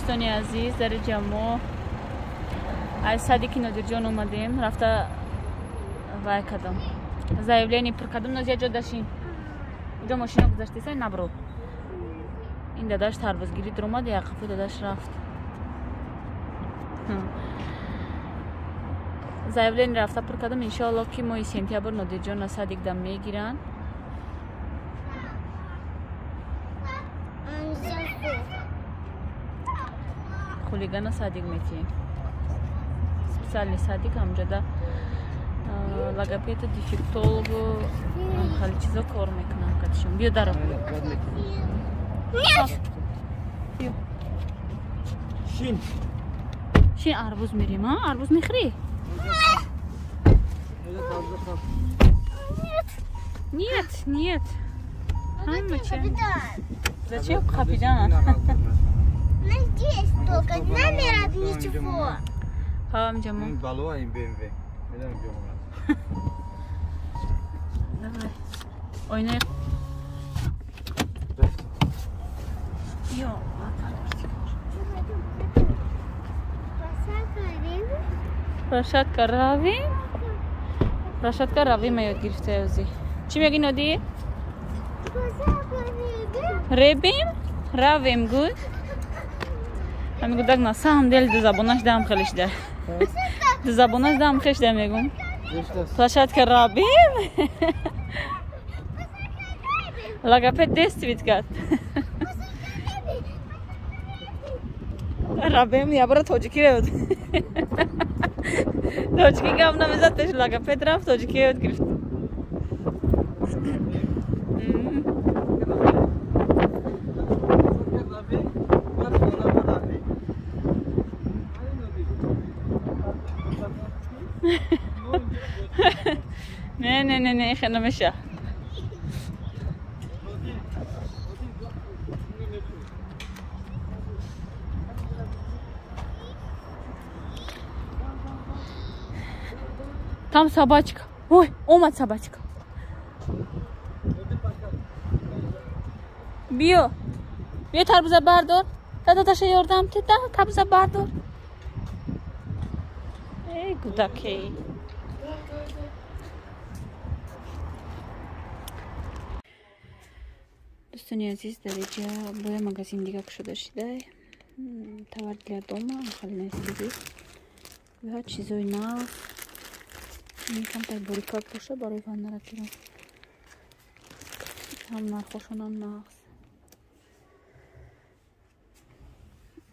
Дӯстони азиз, дар инҷа мо аз садики Нодирҷон омадем, рафта вай кардам. Заявление пур кардам, Нозия ҷо дашин. Уҷо мошина гузаштеса набро. Ин дадаш тарбузгирӣ дуромад, як қафо дадаш рафт. Заявление рафта пур кардам, иншоалло ки моҳи сентябр Нодирҷонро садик дам мегиранд. Хулигана садик метиҳем. Специальный садик ҳамҷода логопеду, дефектологу хеле чизо кор мекунанд катишон. Биё даро. Биё. Шин. Шин арбуз мерим, а? Арбуз мехӯрӣ? Нет, нет. Зачем капитан? Здесь только номер ничего. Давай. Ой, Площадка рави. Площадка рави ма ёд гирифта ёзи. Чӣ мегӣ, Нодир? Ребим? Равим гуд. Ҳамин гудак на самом деле ду забонаш дам хелишда. Ду забонаш дам хелишда мегум. Площадка рабим? Логопед действует кард. Рабим ябра тоҷикӣ ревд. Тоҷикӣ гап намезад, пеш логопед рафт, тоҷикӣ ёд гирифт. Не, не, не, не, хеле намеша. Там собачка. Ой, омад собачка. Биё. Биё тарбуза бардор. Дадаша ёрдам те, да, тарбуза бардор. Эй, гудаке. Дӯстони азиз, дар инҷа боя магазин дига кушода шуда. Товар для дома, хеле наздиги. Ва чизои нав. Ин камтар бурикак боша барои ваннара гирам. Ҳам нархошонам нағз.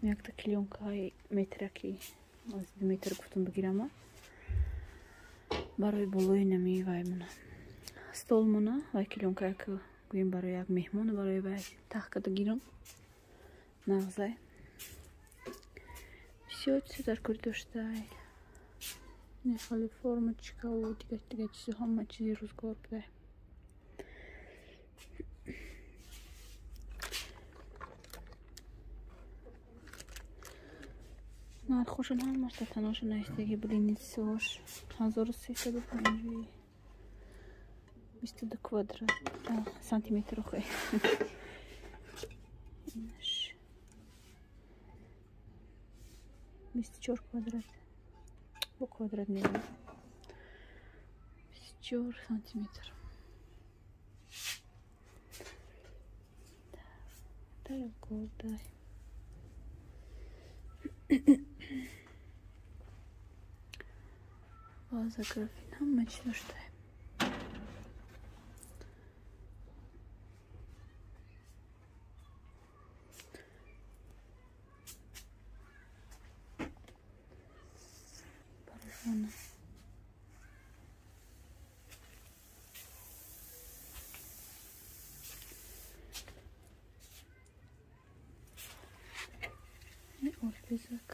Якта клеёнкаи метраки аз 2 метр гуфтам бигирама. Барои болои нами вай мона. Стол мона вай клеёнка як гӯем барои як меҳмон, барои вай тахт карда гирам. Нағзай. Бисёр чизо дар кори доштай. Нехали формочкаву дигар чизо, ҳама чизи рӯзгор будай. Нархошон ҳамаш татаношон наистаги блинницош 1350 22 квадрат сантиметр охе. Инаш 24 квадрат. Бо квадрат мегӯям. 24 сантиметр. Дай дай. Ваза графин ҳама чиз доштаем. Ошпезак.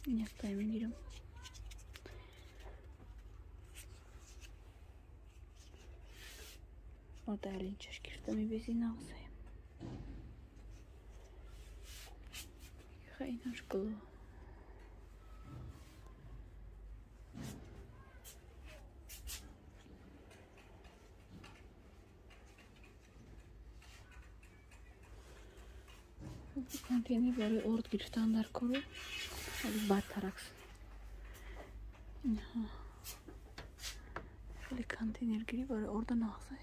Яктай мегирам. Одалинчаш гирифта мебези нағзаем. Инаш гуло. Контейнер барои орд гирифтан дар кору бадтаракс. Хеле контейнергирӣ барои орда нағзай.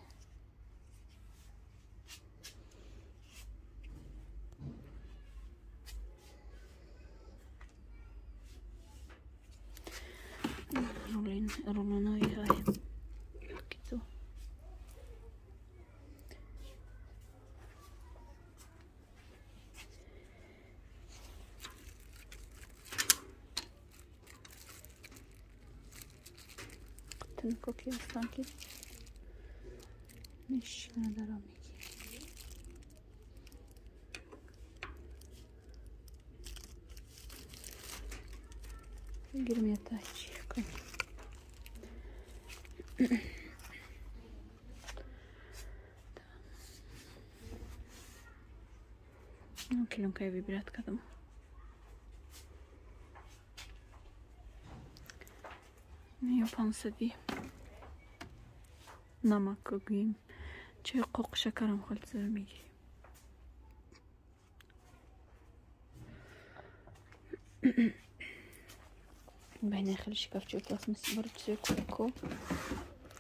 Рулонои ҳай кито. Коки ҳастанд ки мешина даром мегирем. Гирм я тачка. Килонкая выбирать кадам. Ё 500 намак гӯем, чой қоқ шакарам холтизар мегирем. Байни хеле шкафчаи пластмасси барои чизои кӯдако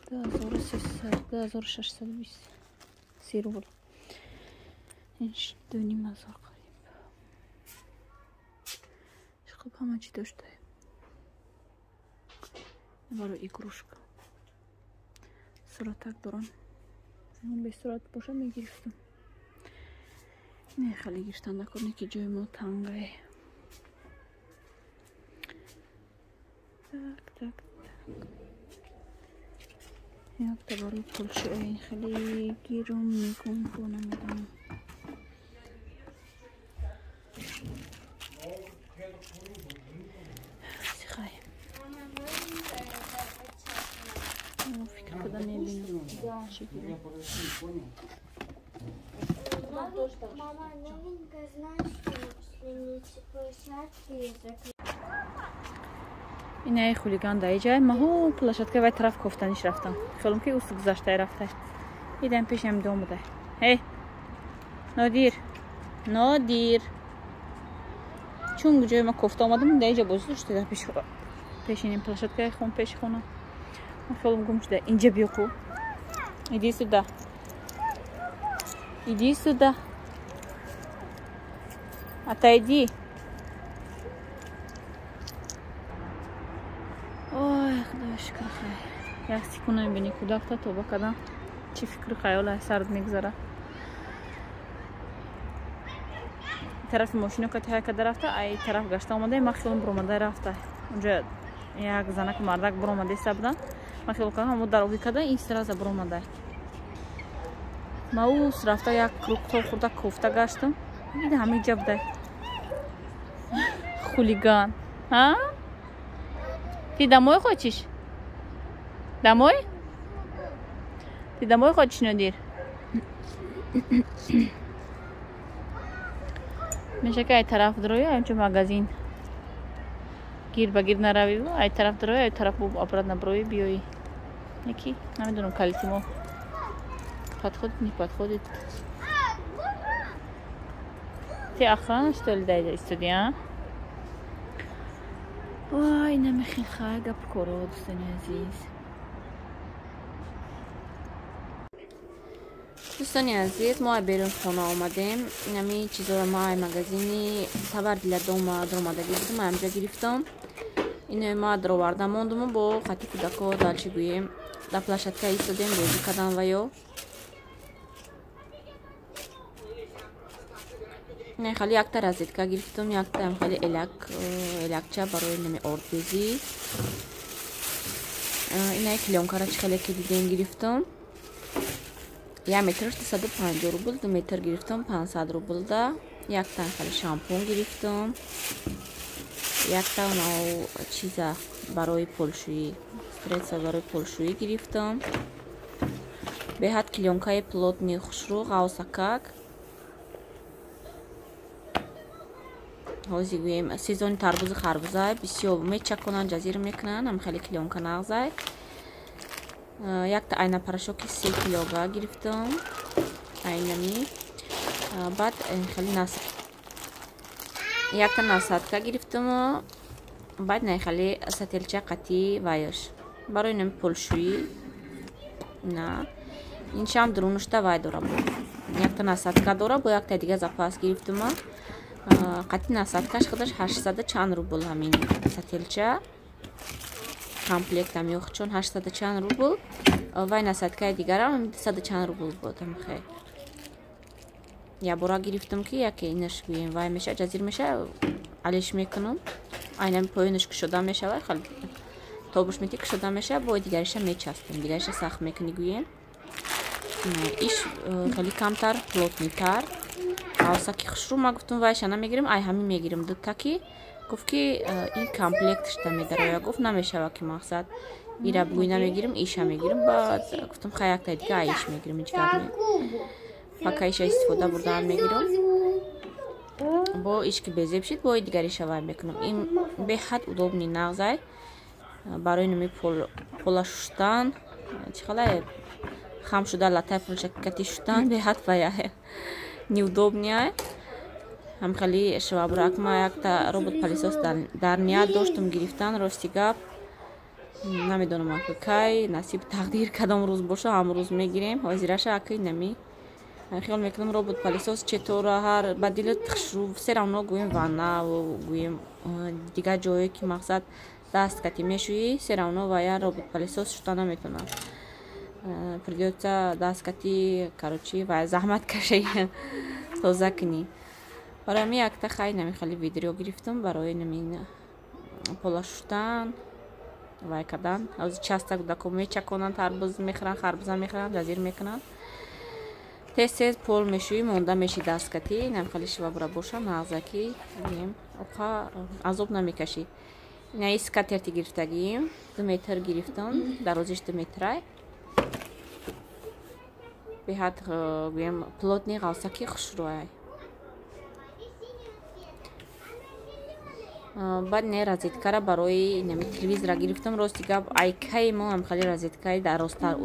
2300 2623 рубл. Ин 2500 қариб. Хуб ҳама чӣ доштаем. Барои игрушка. Суратак дорам. Бесурат боша мегирифтам. Не хеле гирифтан накор, не ки ҷои мо тангае. Так, так, так. Якта барои пулшӯи хеле гирум мегум бо намедонам. Сихай. Фикр када мебинам. Чӣ гирам? Мама, новенькая, знаешь, что площадки закрыты. Инаи хулиган дар иҷай маҳу площадка вай тараф кофтаниш рафтам. Хиёлам ки усу гузаштай рафтай. Идам пешам дом будай. Эй, Нодир, Нодир. Чун ҷои ма кофта омадам, дар иҷа боз дошта дар пеши ин площадкаи хон пеши хона. Ман хиёлам гум шуда. Инҷа биё ку. Иди сюда. Иди сюда. Отойди. Ой, худоё шукр хай. Як секунда мебинӣ кӯдакта тоба кардам. Чӣ фикру хаёл сард мегузара. Тарафи мошино кати ҳай када рафта, ай тараф гашта омада, ман хиёлам буромада рафта. Унҷа як занаку мардак буромада иста буданд. Ман хиёл кардам ҳамо дар ови када, ин сразу буромада. Ма ус рафта як круг то хурда кофта гаштам. Дида ҳама ҷа будай. Хулиган. А? Ты домой хочешь? Домой? Ты домой хочешь, Нодир? Меша ки ай тараф дарои, ай магазин. Гир ба гир наравӣ, ай тараф дарои, ай тараф обратно брои биёӣ. Яки, намедонам калити мо подходит, не подходит. Ты охрана, что ли, дай истоди, а? Ой, намехел хай гап коро, дӯстони азиз. Дӯстони азиз, мо берун хона омадем. Инами чизоро ма ай магазини товар для дома даромадагӣ будем, ҳамҷа гирифтам. Иное ма дароварда мондуму бо хати кӯдако далчи гӯем. Дар площадка истодем, бозӣ кардам ва ё. Не, хали якта розетка гирифтам, якта хали элакча барои нами ордбезӣ. Инаи клёнкара чӣ хеле ки дидем гирифтам. 1 метраш 250 рубл, 2 метр гирифтам 500 рублда. Якта хали шампун гирифтам. Якта нав чиза барои полшӯӣ, средства барои полшӯӣ гирифтам. Беҳад клёнкаи плотни хушрӯ, ғавсакак. Ҳозир гӯем сезони тарбузу харбузай бисёр мечаконанд, ҷазир мекунанд, ҳам хеле клёнка нағзай. Якта айна порошоки 3 килога гирифтам, айнами. Баъд хеле нас Якта насадка гирифтаму, баъд нахали сателча қати ваяш барои нами полшӯӣ. На, иншам дурунушта вай дора, бо якта насадка дора, бо якта дига запас гирифтама. Қати насадкаш худаш 800 чанд рубл. Ҳамин сателча комплектам ёхт, чун 800 чанд рубл, вай насадкаи дигарам 200 чанд рубл буд. Ҳамхе ябора гирифтам, ки яке инаш гӯем вай меша, ҷазир меша, алиш мекунам. Айнами поёнаш кушода мешавад, хел тобуш мети, кушода мешавад, бо дигариша мечаспем, дигариша сахт мекунӣ гӯем. Иш хеле камтар плотныйтар, ҳавсаки хушрӯ. Ма гуфтам, вайша намегирем, ай ҳамин мегирем дута, ки гуфт, ки ин комплектшда медароя. Гуфт, намешава, ки мақсад ира бугӯй намегирим, иша мегирим. Баъд гуфтам, хай, якта дига ай иш мегирим, ҳеҷ гап не, пока иша истифода бурдан мегирам. Бо иш ки безеб шид, бо дигариша вай мекунам. Ин беҳад удобный, нағзай барои нами пола шуштан. Чӣ халай хам шуда, латай полшакати шуштан беҳад вая неудобный. Ҳам хеле швабрак. Ма якта робот пылесос дар ният доштум гирифтан. Рости гап, намедонам, ака кай насиб тақдир, кадом рӯз боша, ҳам рӯз мегирем. Ҳозираша акай нами хиёл мекунам, робот пылесос четора ҳар ба дилат хушрӯ, все равно гӯем ваннаву гӯем дигар ҷое, ки мақсад даст кати мешӯӣ, все равно вая робот пылесос шута наметавонад. Придётся даст кати, короче, вая заҳмат кашӣ, тоза кунӣ. Барои ҳамин якта хай нами хеле ведро гирифтам барои намин пола шуштан, вай кардан. Ҳозир часто кӯдако мечаконанд, тарбуз мехӯранд, харбуза мехӯранд, ҷазир мекунанд, тез тез пол мешӯӣ, монда меши дасткатӣ. Инам хеле швабра боша, нағзаки гӯем, оқа азоб намекашӣ. Инаи скатерти гирифтагиим, 2 метр гирифтам, дарозиш 2 метрай. Беҳад гӯем плотный, ғалсаки хушрӯай. Баъд не, розеткара барои нами телевизора гирифтам. Рости гап, айкаи мо ҳам хеле розеткаи дарозтар,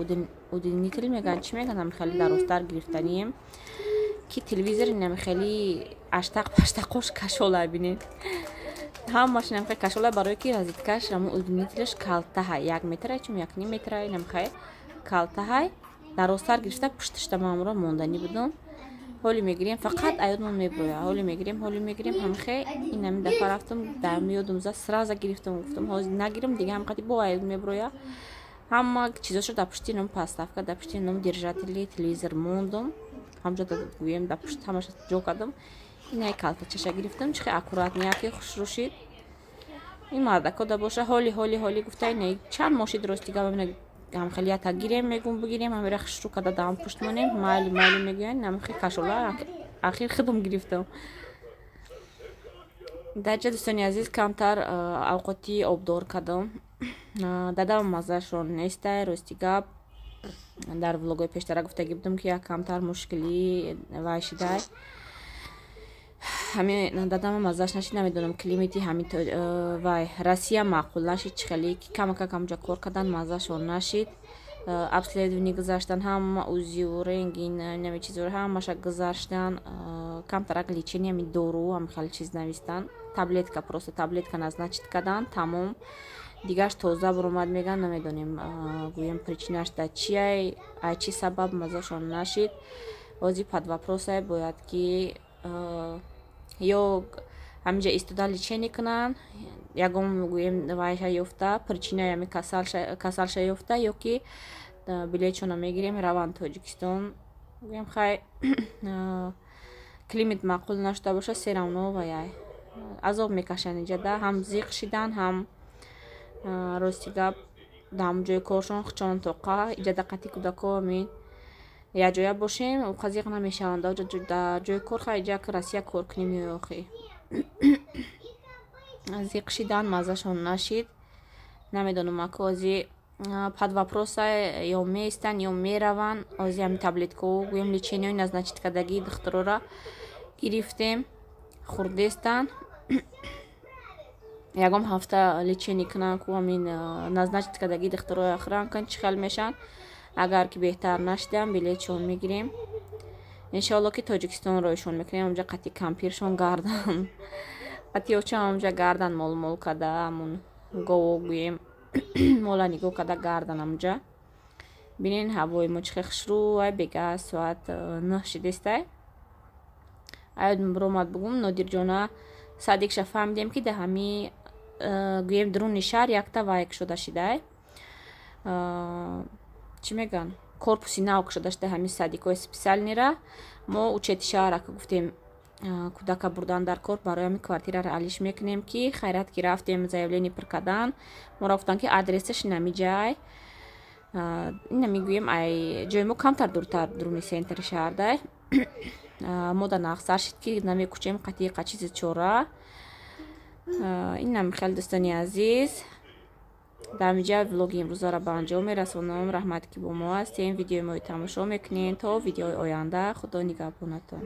удлинитель мегӯянд, чӣ мегӯянд, ҳам хеле дарозтар гирифтанием, ки телевизор инам хеле аштақ паштақош кашола. Бинед, ҳамаш инам хеле кашола, барое ки розеткаш, ҳамун удлинителаш калтаҳай, 1 метрай, чун 1,5 метрай, инам хеле калтаҳай. Дарозтар гирифта, пушташта маамро монданӣ будум. Ҳоли мегирем, фақат аёдмон меброя. Ҳоли мегирем, ҳоли мегирем, ҳамхе ин ҳамин дафъа рафтам, дар ёдум зад, сразу гирифтам. Гуфтам, ҳозир нагирам, дига ҳамқади бо аёд меброя. Ҳама чизошро дар пушти ном подставка, дар пушти ном держатели телевизор мондум, ҳамҷо гӯем, дар пушт ҳамаша ҷо кардам. Инай калтачаша гирифтам, чихе аккуратнияки хушрӯ шид. Ин мардако да боша, ҳоли ҳоли ҳоли гуфта, ина чанд мошид. Рости гап, ҳам хеле ята гирем, мегум, бигирем, ҳамира хушрӯ карда даам пушт монем, майли майли мегӯянд, намхе кашола. Ахир худам гирифтам. Дар ҷа, дӯстони азиз, камтар авқоти обдор кардам. Дадам маззашро нестай. Рости гап, дар влогои пештара гуфтагӣ будам, ки як камтар мушкилӣ вай шидай. Ҳамин дадама маззаш нашид. Намедонам, климати ҳамин вай Россия маъқул нашид, чӣ хеле ки камакак ҳамҷа кор кардан маззашон нашид. Обследование гузаштан, ҳама УЗИу рентген, нами чизоро ҳамаша гузаштан. Камтарак лечение, ҳами дору, ҳами хеле чиз навистан, таблетка, просто таблетка назначить кардан, тамом. Дигарш тоза буромад меган. Намедонем, гӯем, причинаш дар чиай, ай чӣ сабаб маззашон нашид. Ҳозир под вопросай, бояд ки ё ҳаминҷа истода лечение кунанд, ягон гӯем вайша ёфта, причинаи ҳами касалша ёфта, ё ки билетшона мегирем, раванд Тоҷикистон. Гӯем, хай, климат маъқул нашуда боша, всё равно ваяй азоб мекашанд инҷада, ҳам зиқ шидан, ҳам, рости гап, дар ҳамон ҷои коршон хучон тоқа. Иҷада қати кӯдако ҳамин якҷоя бошем, оқа зиқ намешаванд. Дар ҷои кор, хай, иҷа Россия кор кунем ё охи зиқ шидан, маззашон нашид. Намедонам, ака ози под вопроса, ё меистанд, ё мераванд. Ози ҳами таблеткао, гӯем, лечениҳои назначить кардагии духтурора гирифтем, хурдестанд. Ягон ҳафта лечение кунанд, ку ҳамин назначить кардагии духтуроя хӯранд кун, чӣ хел мешаванд. Агар ки беҳтар нашидам, билетшон мегирем, иншоалло, ки Тоҷикистон роҳишон мекунем, онҷа қати кампиршон гардан. Қатиёчам ҳамҷа гардан мол-мол када, ҳамун гово гӯем, мола нигоҳ када гардан ҳамҷа. Бинен, ҳавои мо чӣ хел хушрӯ. Ай бега соат 9 шидестай. Ай ромад бугум Нодирҷона садикша, фаҳмидем, ки да ҳами гӯем дуруни шаҳр якта вай кушода шидай, чӣ мегӯянд, корпуси нав кушода шуда. Ҳами садикҳои специальный ра мо учети шаҳра ка гуфтем, кӯдака бурдан дар кор, барои ҳами квартираро алиш мекунем, ки хайрат ки рафтем заявление пур кардан, моро гуфтанд, ки адресаш инамиҷай, ина мегӯем, ай ҷои мо камтар дуртар, дуруни центри шаҳрдай. Мо да нағзтар шид, ки намекучем қатиқа чизи чора. Инам хеле, дӯстони азиз, дар ҳамиҷа влоги имрӯзаро ба анҷом мерасонам. Раҳмат, ки бо мо ҳастем, видеои мои тамошо мекунем. То видеои оянда, Худо нигаҳбонатон.